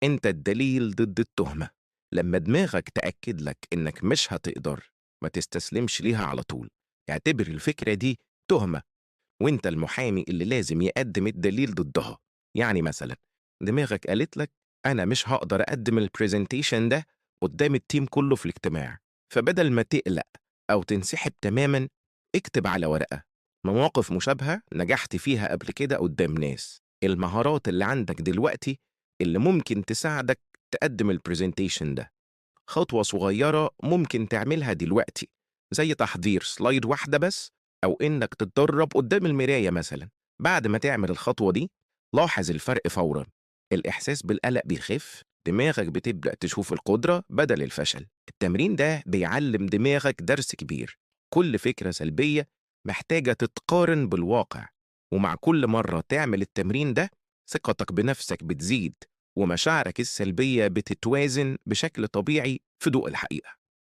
أنت الدليل ضد التهمة. لما دماغك تأكد لك إنك مش هتقدر، ما تستسلمش ليها على طول. اعتبر الفكرة دي تهمة، وانت المحامي اللي لازم يقدم الدليل ضدها. يعني مثلا دماغك قالت لك أنا مش هقدر أقدم ال presentation ده قدام ال team كله في الاجتماع، فبدل ما تقلق أو تنسحب تماما، اكتب على ورقة مواقف مشابهة نجحت فيها قبل كده قدام ناس، المهارات اللي عندك دلوقتي اللي ممكن تساعدك تقدم ال presentation ده. خطوة صغيرة ممكن تعملها دلوقتي، زي تحضير slide واحدة بس، أو إنك تتدرب قدام المراية مثلا. بعد ما تعمل الخطوة دي، لاحظ الفرق فورا. الإحساس بالقلق بيخف، دماغك بتبدأ تشوف القدرة بدل الفشل. التمرين ده بيعلم دماغك درس كبير: كل فكرة سلبية محتاجة تتقارن بالواقع. ومع كل مرة تعمل التمرين ده، ثقتك بنفسك بتزيد، ومشاعرك السلبية بتتوازن بشكل طبيعي في ضوء الحقيقة.